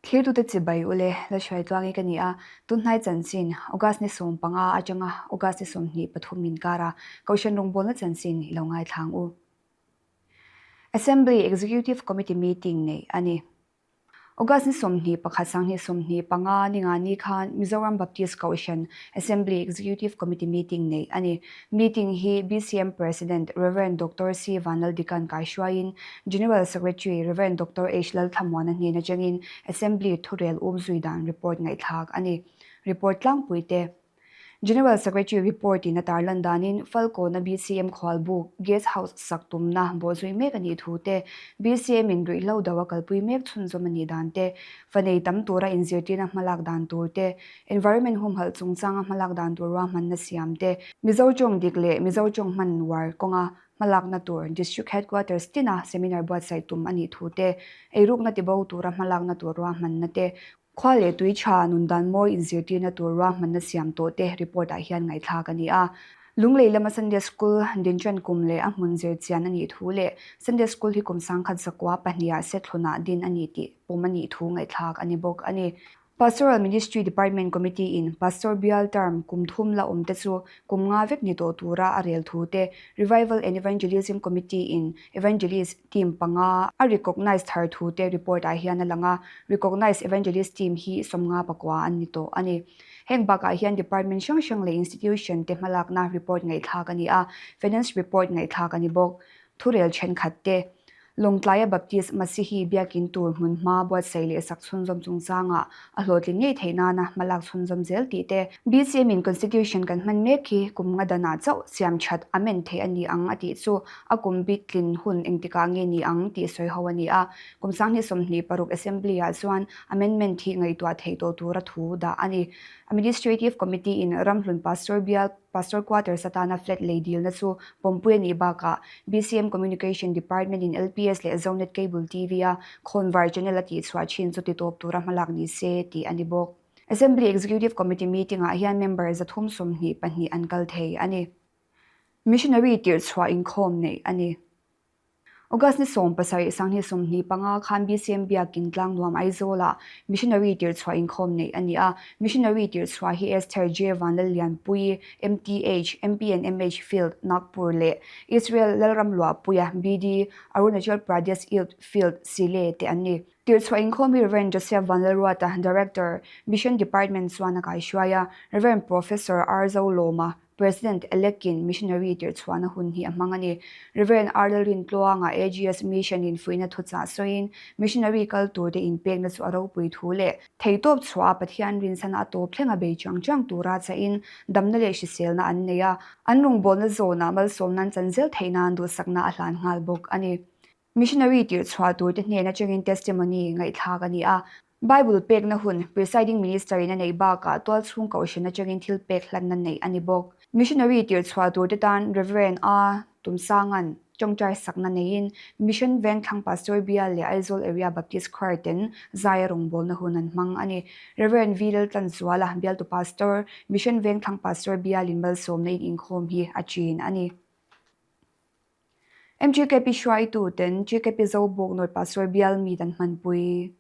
Thirtute chibai ule Lalhruaitluangi ka ni a, tunhnai chanchin August ni 15 atanga August ni 23 inkara Kohhran rawngbawlna chanchin i lo ngaithlang u. Assembly Executive Committee meeting neih a ni. August ni 21 sanghnih 25 ni nga ni khan Mizoram Baptist Kohhran Assembly Executive Committee meeting neih a ni. Meeting hi BCM President Rev. Doctor C. Vanlaldikan kaihruaiin General Secretary Rev. Doctor H. Lalthlamuana hnen atangin Assembly thurel um zui dan report ngaihthlak a ni. Report tlangpui te. General Secretary report in a tarlan danin Falkawna BCM khualbuk Guest House sak tumna bawhzui mek a nih thu te, BCM in ruihhlo do a kalpui mek chhunzawm a nih dan te, fanei tam tura inzirtirna hmalak dan tur te, Environment humhalh chungchanga hmalak dan tur ruahmanna siam te, Mizo tawng dik leh Mizo tawng hman uar kawnga hmalakna tur District Headquarters tina seminar buatsaih tum a nih thu te, eirukna tibo tura hmalakna tur ruahmanna te, Khua leh tui tha nun dan mawi inzirtirna tur ruahmanna siam tawh te report ah hian ngaihthlak a ni a. Lunglei lama Sunday School dinṭan kum leh a hmun zir chian a nih thu leh Sunday School hi kum sangkhat zakua pahniha sethlunah din a ni tih pawm a nih thu ngaihthlak a ni bawk a ni. Pastoral Ministry Department Committee in Pastor bial term kum thum la awm te chu kum nga vek ni tawh tura a rel thu te, Revival and Evangelism Committee in Evangelist team panga a recognise thar thu te report ah hian a lang a, recognise Evangelist team hi 59 an ni tawh a ni. Heng bakah hian department hrang hrang leh institution te hmalakna report ngaihthlak a ni a, finance report ngaihthlak a ni bawk. Thurel thenkhat te. Lawngtlaia Baptist Masihi biakin tur hmunhma buatsaih leh sak chhunzawm chungchangah a hlawhtlin ngei theih nana hmalak chhunzawm zel tih te, BCM in Constitution kan hman mek hi kum nga danah chauh siam that amend theih a ni ang a tih chu a kum bik tlin hun engtikah nge ni ang tih sawi ho a ni a. Kum 2026 Assembly-ah chuan amendment hi ngaihtuah theih tawh tura thu dah a ni. Administrative Committee in Ramhlun Pastor Bial Pastor Quarters atana flat lei dilna chu pawmpui a nih bakah BCM Communication Department in LPS leh Zonet Cable TV a khawnvar channel a tihchhuah thin chu titawp tura hmalak ni se tih a ni bawk. Assembly Executive Committee meeting ah hian member 322 an kal thei a ni. Missionary tirhchhuah inkhawm neih a ni. August ni 17 2025 khan BCM Biakin Tlangnuam Aizawlah Missionary tirhchhuah inkhawm neih a ni a. Missionary tirhchhuah hi Esther J. Vanlallianpuii, MTH, MP and MH Field, Nagpur leh Israel Lalramluahpuia, BD, Arunachal Pradesh Youth Field, Sile te an ni. Tirhchhuah inkhawm hi Rev. Joseph Vanlalruata, Director, Mission Department chuan a kaihruai a, Rev. Professor R. Zolawma, President elect-in missionary tirhchhuahna hun hi a hmang a ni. Rev. R. Lalrintluanga AGS Mission-in fuihna thuchah sawiin, missionary kal turte inpekna chu a ropui thu leh theihtawp chhuah a Pathian rinsana a tawp thleng a bei chiang chiang tura chahin damna leh hriselna an nei a, an rawngbawlna zawnah malsawmna an chan zel theih nan duhsakna a hlan nghal bawk a ni. Missionary tirhchhuah turte hnen atangin testimony ngaihthlak a ni a. Bible pekna hun Presiding Minister-in a neih bakah tualchhung kohhran atangin thil pek hlanna neih a ni bawk. Missionary tirhchhuah turte tan Rev. A. Tumsanga'n tawngtai sakna neiin Mission Vengthlang Pastor Bial leh Aizawl Area Baptist Choir ten zaia rawngbawlna hun an hmang a ni. Rev. V. Laltlanzuala, Bialtu Pastor, Mission Vengthlang Pastor Bialin malsawmna in inkhawm hi a chin a ni. MGKP hruaitu ten GKP Zobawk North Pastor bial meet an hmanpui.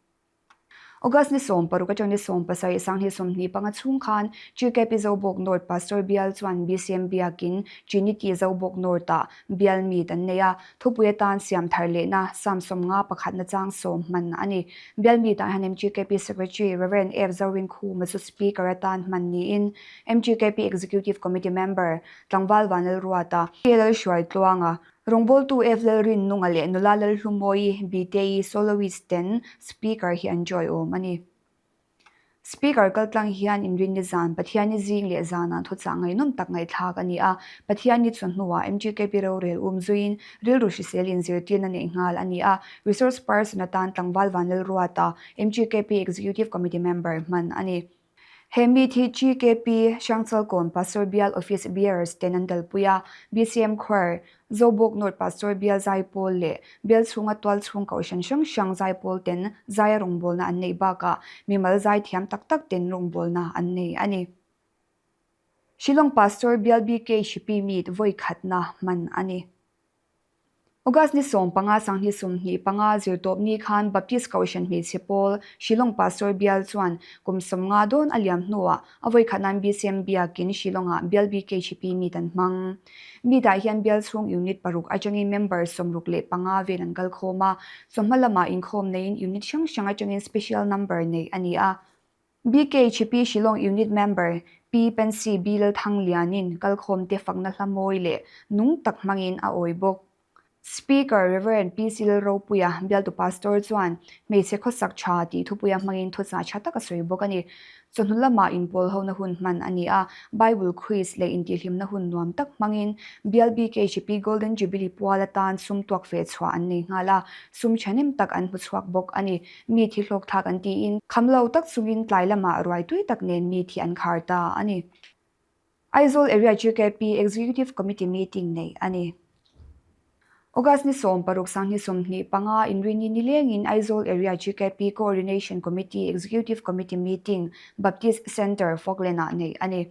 August ni 16 atang ni 17 2025 chhung khan GKP Zobawk North Pastor bial chuan BCM biakin Trinity Zobawk North-ah bial meet an nei a, thupui atan siam thar lehna Psalm 51 na chang sawm hman a ni. Bial meet-ah hian MGKP Secretary Rev. F. Zorinkhuma chu Speaker atan hman niin MGKP Executive Committee Member Tlangval Vanlalruata, K Lalhruaitluanga, Rawngbawltu F Lalrinnunga leh Nula Lalhlumawi, Biteii, Soloist ten Speaker hi an joy awm a ni. Speaker kaltlang hian inrinni zan, Pathianni zing leh zanah thuchah ngaihnawm tak ngaihthlak a ni a, Pathianni chhun hnuah MGKP rorel um zuiin rilru hrisel inzirtirna neih nghal a ni a, Resource Person atan Tlangval Vanlalruata, MGKP Executive Committee Member hman a ni. He meet hi GKP, Hrangchalkawn Pastor Bial Office Bearers ten an dalpui a, BCM Choir, Zobawk North Pastor Bial Zaipawl leh Bial chhunga tualchhung kohhran hrang hrang zaipawl ten zaia rawngbawlna an neih bakah mimal zaithiam tak tak ten rawngbawlna an nei a ni. Shillong Pastor Bial BK Hripi meet vawi khatna hman a ni. August ni 15 2025 zirtawpni khan Baptist Kohhran hmeichhe pawl Shillong Pastor bial chuan kum 50 dawn a liam hnuah a vawikhat nan BCM biakin Shillong-ah bial BKHP meet an hmang. Meet-ah hian bial chhung unit paruk atangin member 65 vel an kal khawm a, chawhma lamah inkhawm neiin unit hrang hrang atangin special number neih a ni a. BKHP Shillong Unit Member Pi Pensy B Lalthanglianin kalkhawmte fakna hla mawi leh nung tak hmangin a awi bawk. Speaker Rev. PC Lalropuia bialtu Pastor chuan hmeichhe khawsak tha tih thupuia hmangin thuchah tha tak a sawi bawk a ni. Chawhnu lamah inpawl hona hun hman a ni a, Bible Quiz leh intihhlimna hun nuam tak hmangin bial BKHP Golden Jubilee pual atan sum tuak ve chhuah an nei nghal a, sum thahnem tak an hmu chhuak bawk a ni. Mi thi hlawk thlak an tiin kham lo tak chungin tlai lamah ruai tui tak nen mi thi an khar ta a ni. Aizawl Area GKP Executive Committee meeting neih a ni. August ni 16 2025 inrini nilengin Aizawl Area GKP Coordination Committee Executive Committee meeting Baptist Centre, Falkland-ah neih a ni.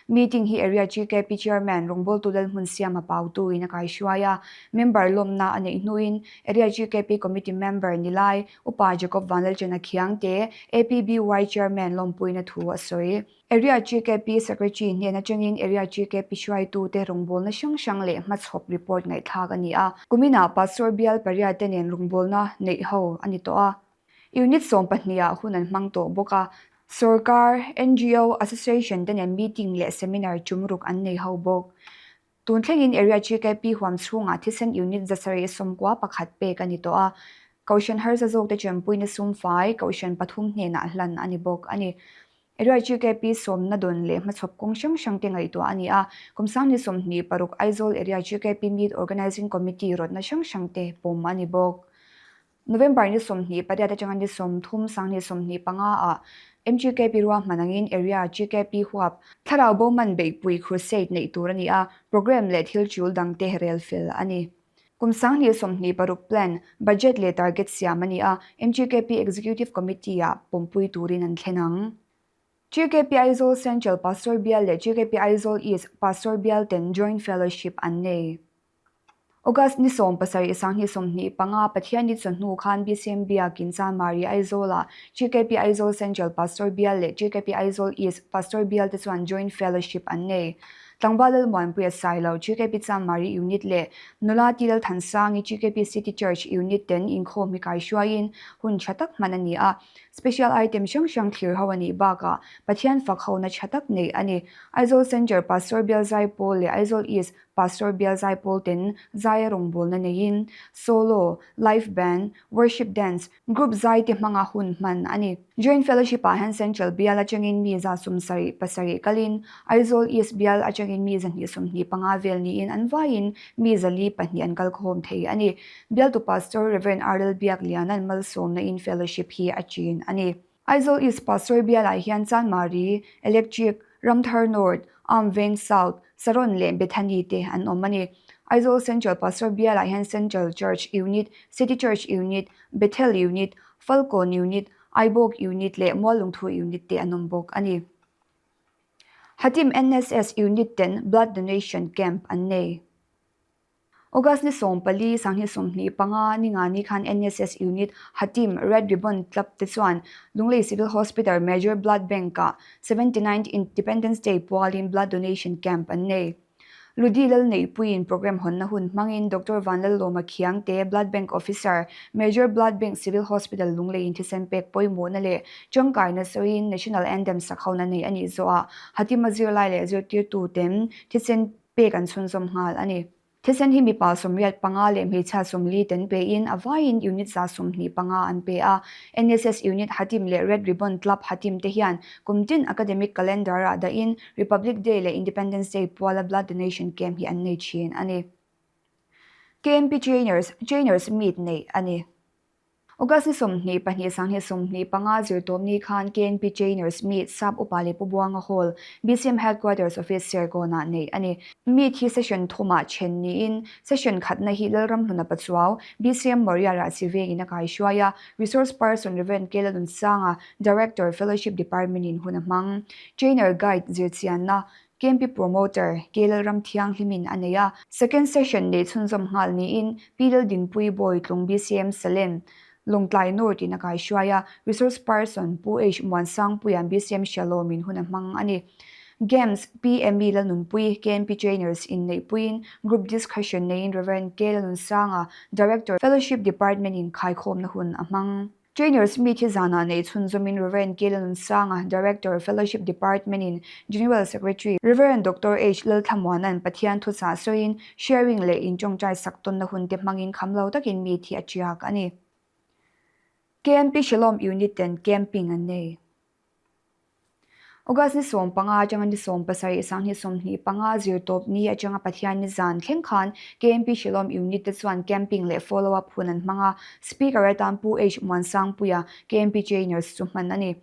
Meeting hi Area GKP Chairman rawngbawltu Lalhmunsiama Pautu-in a kaihruai a, member lawmna a neih hnuin Area GKP Committee member ni lai Upa Jacob Vanlalchana Khiangte, APBY Chairman lawmpuina thu a sawi. Area GKP Secretary hnen atangin Area GKP hruaitute rawngbawlna hrang hrang leh hmachhawp report ngaihthlak a ni a. Kuminah Pastor bial pariat te nen rawngbawlna neih ho a ni tawh a. Unit 12 ah hun an hmang tawh bawk a, sorkar, ngo, association te nen meeting leh seminar tum ruk an nei ho bawk. Tun thlengin Area GKP huam chhungah thisen unit 791 pek a ni tawh a, Kohhran harsa zawkte chenpuina sum fai Kohhran pathum hnenah hlan a ni bawk a ni. Area GKP sawmna dawn leh hmachhawp kawng hrang hrang te ngaihtuah a ni a, kum 2026 Aizawl Area GKP Meet Organising Committee rawtna hrang hrang te pawm a ni bawk. November ni 28 atanga ni 30 2025 ah MGKP ruahman angin Area GKP huap Thlarau Bowman Beihpui Crusade neih tur a ni a, programme leh thil tul dangte rel fel a ni. Kum 2026 plan, budget leh target siam a ni a, MGKP Executive Committee ah pawmpui turin an thlen ang. GKP Aizawl Central Pastor Bial leh GKP Aizawl East Pastor Bial ten Joint Fellowship an nei. August ni 17 2025 Pathianni chawhnu khan BCM Biakin Chanmari Aizawlah GKP Aizawl Central Pastor Bial leh GKP Aizawl East Pastor Bial te chuan Joint Fellowship an nei. Tlangval Lalmuanpuia Sailo GKP Chanmari Unit leh Nula Ti Lalthansangi GKP City Church Unit ten inkhawm hi kaihruaiin hun tha tak hman a ni a. Special item hrang hrang thlir ho a nih bakah Pathian fak hona tha tak neih a ni. Aizawl Centre Pastor Bial Zaipawl leh Aizawl East Pastor bial zaipawl ten zaia rawngbawlna neiin solo, live band, worship dance, group zai te hmanga hun hman a ni. Joint Fellowship ah hian Central bial atangin mi 77 kalin Aizawl East bial atangin mi 225 vel niin an vaiin mi 402 an kalkhawm thei a ni. Bialtu Pastor Rev. R Lalbiakliana'n malsawmna in fellowship hi a chin a ni. Aizawl East Pastor bialah hian Chanmari, Electric, Ramthar North, Amveng South, Saron leh Bethany te an awm a ni. Aizawl Central Pastor bialah hian Central Church Unit, City Church Unit, Bethel Unit, Falkawn Unit, Aibawk Unit leh Muallungthu Unit te an awm bawk a ni. Hatim NSS Unit ten Blood Donation Camp an nei. August ni 14, 2025 ningani khan NSS Unit Hatim Red Ribbon Club te chuan Lunglei Civil Hospital Major Blood Bank-ah 79th Independence Day pualin Blood Donation Camp an nei. Ludi Lalneihpuiin programme hawnna hun hmangin Doctor Vanlallawma Khiangte, Blood Bank Officer, Major Blood Bank Civil Hospital Lungleiin thisen pek pawimawhna leh tangkaina sawiin National Anthem sak hona nei a nih zawhah Hatima zirlai leh zirtirtuten thisen pek an chhunzawm nghal a ni. Thisen hi mipa 85 leh hmeichhia 40 ten pein a vaiin unit 125 an pe a. NSS Unit Hatim leh Red Ribbon Club Hatim te hian kum tin academic calendar-ah dahin Republic Day leh Independence Day puala blood donation camp hi an nei thin a ni. KMP Trainers, Trainers Meet neih a ni. August ni 22 2025 zirtawpni khan KNP Trainers Meet Sap Upa leh Pu Buanga Hall, BCM Headquarters Office Serkawnah neih a ni. Meet hi session thumah then niin session khatna hi Lalramhluna Pachuau, BCM Moria Rahsi vengin a kaihruai a, Resource Person Rev. K. Lalunsanga, Director, Fellowship Department in hun a hmang. Trainer Guide zirchianna. KMP Promoter, K Lalramthianghlimin a nei a. Second session neih chhunzawm nghal niin Pi Laldinpuii Bawitlung BCM Salem, Lawngtlai North in a kaihruai a, Resource Person Pu H Muansangpuia'n BCM Shalom-in hun a hmang a ni. Games, Pi Emmy Lalnunpui, KNP Trainers in neihpuiin Group Discussion neiin Rev. K Lalunsanga, Director, Fellowship Department in khaikhawmna hun a hmang. Trainers meet hi zanah neih chhunzawmin Rev. K Lalunsanga, Director, Fellowship Department in General Secretary, Rev. Doctor H Lalthlamuana'n Pathian thuchah sawiin Sharing leh inṭawngṭai sak tawnna hun te hmangin kham lo takin mi thi a ṭiak a ni. KMP Shalom Unit ten camping an nei. August ni 15 atanga ni 17 sanghnih 25 zirtawp ni atanga Pathian ni zan thleng khan KMP Shalom Unit te chuan camping leh follow up hun an hmang a, Speaker atan Pu H Muansangpuia, KMP Trainers chu hman a ni.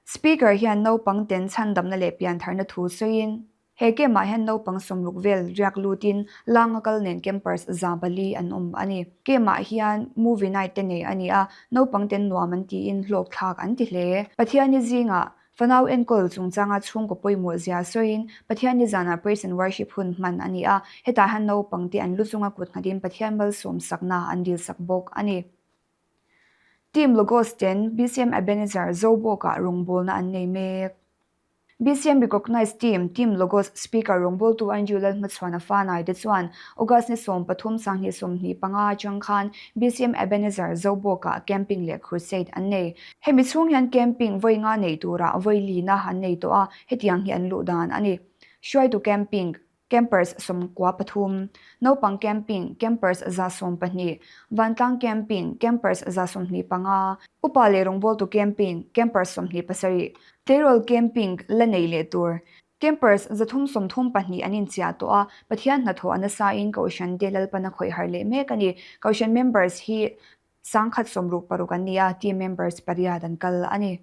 Speaker hian naupang ten chhandamna leh piantharna thu sawiin, He camp ah hian naupang sawmruk vel riak lutin langa kal nen campers 400 an awm a ni. Camp ah hian movie night te nei a ni a, naupang ten nuam an tiin hlawk thlak an ti hle. Pathianni zingah fanau enkawl chungchanga chhungkaw pawimawh zia sawiin Pathianni zanah praise and worship hun hman a ni a, hetah hian naupang te an lu chunga kut nghatin Pathian malsawm sakna an dilsak bawk a ni. Team Logos ten BCM Ebenezer Zobawkah rawngbawlna an nei mek. BCM Recognized Team, Team Logos Speaker rawngbawltu Andrew Lalhmachhuana Fanai te chuan August ni 13 sanghnih 25 atang khan BCM Ebenezer Zobawkah camping leh crusade an nei. Hemi chhung hian camping vawi nga neih turah vawi lina an nei tawh a, hetiang hi an luh dan a ni. Hruaitu camping. Campers 13, Naupang Camping, Campers 12, Vantlang Camping, Campers 25, Upa leh Rawngbawltu Camping, Campers 27, Tleirawl Camping la nei leh tur. Campers 332 an inchiah tawh a, Pathian hnathawh a nasain Kohhran te Lalpan a khawih harh leh mek a ni. Kohhran members hi 166 an ni a, team members pariat an kal a ni.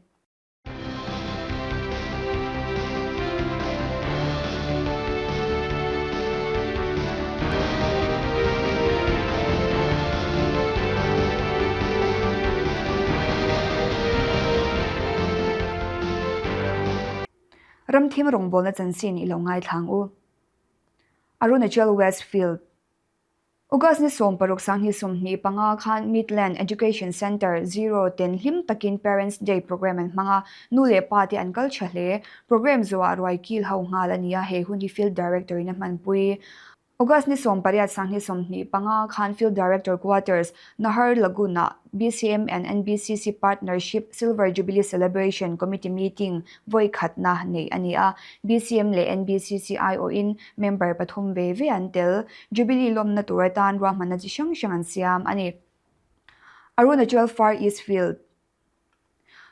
Ramthim rawngbawlna chanchin i lo ngaithlang u. Arunachal West Field. August ni 16 sanghnih 25 khan Midland Education Centre Zero ten hlim takin Parents Day programme an hmang a, nu leh pa te an kal tha hle. Programme zawhah ruai kil ho nghal a ni a, he hun hi Field Director in a hmanpui. August ni 18 sanghnih 25 khan Field Director Quarters, Naharlagun ah BCM and NBCC Partnership Silver Jubilee Celebration Committee meeting vawi khatna neih a ni a, BCM leh NBCC aiawhin member pathum ve ve an tel. Jubilee lawmna tur atan ruahmanna chi hrang hrang an siam a ni. Arunachal Far East Field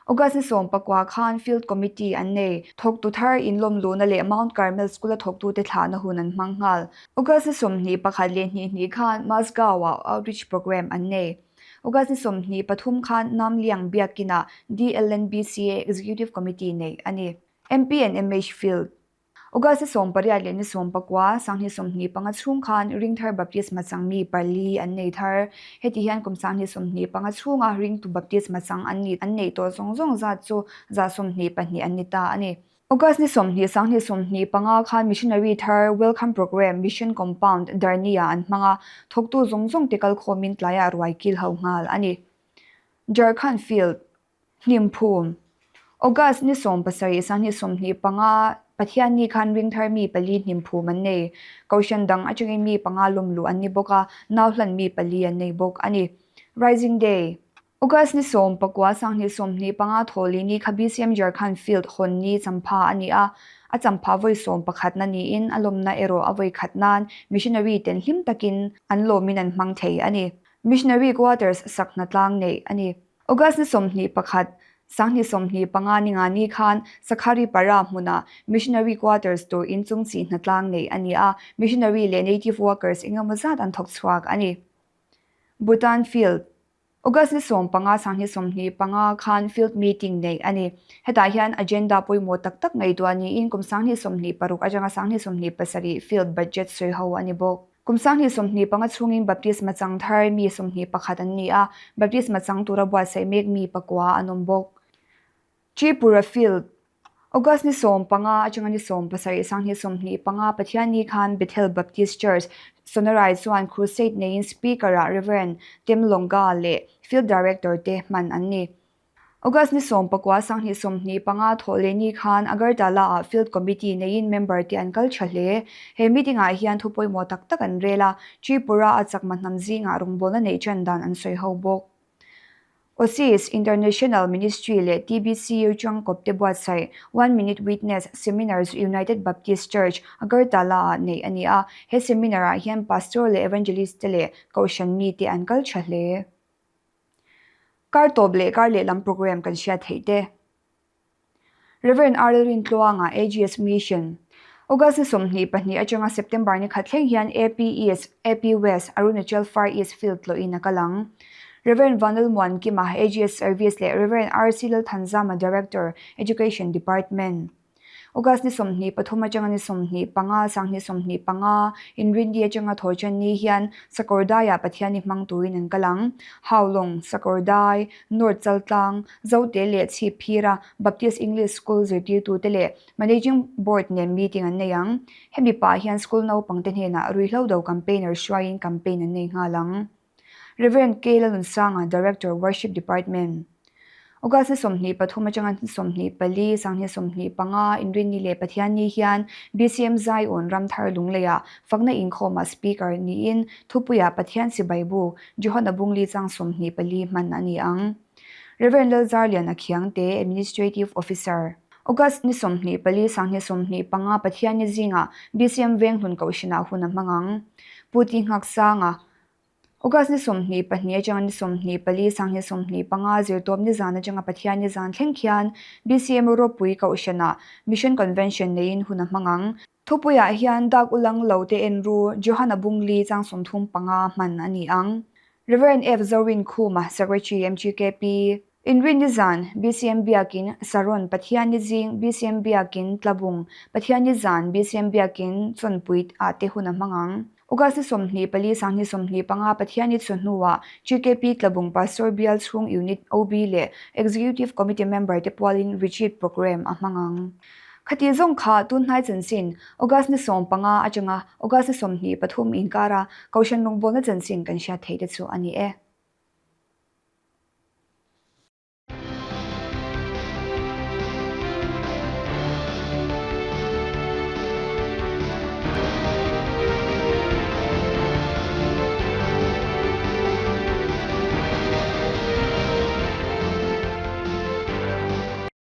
August ni 19 khan Field Committee an nei. Thawktu thar inlawm luhna leh Mount Carmel School-a thawktute thlahna hun an hmang nghal. August ni 21 leh hnih hnih khan Mazgaon-ah Outreach Programme an nei. August ni 23 khan Namliang Biakinah DLNBCA Executive Committee neih a ni. MP and MH Field August ni 18 leh ni 19, sanghnih 25 chhung khan Ringthar Baptisma chang mi pali an nei thar. Heti hian kum sanghnih 25 chhunga ringtu baptisma chang an nih an neih tawh zawng zawng zat chu 122 an ni ta a ni. August ni 20, sanghnih 25 khan Missionary thar Welcome Programme Mission Compound Darni-ah an hmang a, thawktu zawng zawng te kalkhawmin tlaiah ruai kil ho nghal a ni. Jharkhand Field. Hnimphum, August ni 17 sanghnih 25 Pathianni khan ringthar mi pali hnimphum an nei. Kohhran dang atangin mi panga lawm luh an ni bawk a, nau hlan mi pali an nei bawk a ni. Rising Day, August ni 19 sanghnih 25 thawhli ni kha BCM Jharkhand Field hawn ni champha a ni a, a champha vawi 11 na niin a lawmna erawh a vawi khat nan missionary ten hlim takin an lawmin an hmang thei a ni. Missionary Quarters sak hnatlang neih a ni. August ni 21, sanghnih 25 ni nga ni khan Sakhari Para hmunah Missionary Quarters tur inchung chih hnatlang neih a ni a, missionary leh native workers engemaw zat an thawk chhuak a ni. Bhutan Field, August ni 15, sanghnih 25 khan Field Meeting neih a ni. Hetah hian agenda pawimawh tak tak ngaihtuah niin kum sanghnih 26 atanga sanghnih 27 Field Budget sawiho a ni bawk. Kum 25 chhungin baptisma chang thar mi 21 an ni a, baptisma chang tura buatsaih mek mi pakua an awm bawk. Tripura Field. August ni 15 atanga ni 17 2025 Pathianni khan Bethel Baptist Church, Sonarai chuan crusade neiin Speaker-ah Rev. Tem Longa leh Field Director te hman an ni. August ni 19 2025 thawh leh ni khan Agartala-ah Field Committee neiin member te an kal tha hle. He meeting-ah hian thu pawimawh tak tak an rel a, Tripura-a chakma hnam zingah rawngbawlna neih tan dan an sawi ho bawk. OSIS, International Ministry leh TBCU changkawp te buatsaih One Minute Witness Seminars United Baptist Church, Agartala-ah neih a ni a. He seminar-ah hian Pastor leh Evangelist te leh Kohhran mite an kal tha hle. Kar tawp leh kar lehlam programme kan hriat theih te. Rev. R. Rintluanga, AGS Mission, August ni 22 atanga September ni khat thleng hian AP East, AP West, Arunachal Far East Field tlawhin a kal ang. Rev. Vanul Muankima, AGS Service leh Rev. RC Lalthanzama, Director, Education Department. August ni 23 atanga ni 25, 2025, Inrindi atanga Thawhṭan ni hian Sakawrdaiah Pathianni hmang turin an kal ang. Haulawng, Sakawrdai, North Chaltlang, Zote leh Chhipphira Baptist English School zirtirtute leh Managing Board nen meeting an nei ang. Hemi pah hian school naupangte hnenah ruihhlo do campaigner hruaiin campaign an nei nghal ang. Rev. K. Lalunsanga, Director, Worship Department. August ni 23 atanga ni 24, 2025, Inrinni leh Pathianni hian BCM Zion Ramthar Lungleiah fakna inkhawmah Speaker niin thupuiah Pathian Sibai Bu, Johana Bungli chang 24 hman a ni ang. Rev. Lalzarliana Khiangte, Administrative Officer. August ni 24, 2025, Pathianni zingah BCM Venghlun Kohhranah hun a hmang ang. Pu Ti Nghaksanga, August ni 22 atanga ni 24, 2025, Zirtawp ni zan atanga Pathianni zan thleng khian BCM Ropui Kohhranah Mission Convention neiin hun a hmang ang. Thupuiah hian dak ulang lo te en ru, Johana Bungli chang 35 hman a ni ang. Rev. F. Zorin Khuma, Secretary, MGKP. Inrinni zan, BCM Biakin, Saron, Pathianni zing, BCM Biakin, Tlabung, Pathianni zan, BCM Biakin, Chawnpui ah te hun a hmang ang. August ni 24, 2025 Pathianni chawhnuah GKP Tlabung Pastor Bial chhung Unit OB leh Executive Committee member te pualin Retreat Programme a hmang ang. Khati zawng kha tunhnai chanchin August ni 15 atanga August ni 23 inkara Kohhran rawngbawlna chanchin kan hriat theih te chu a ni e.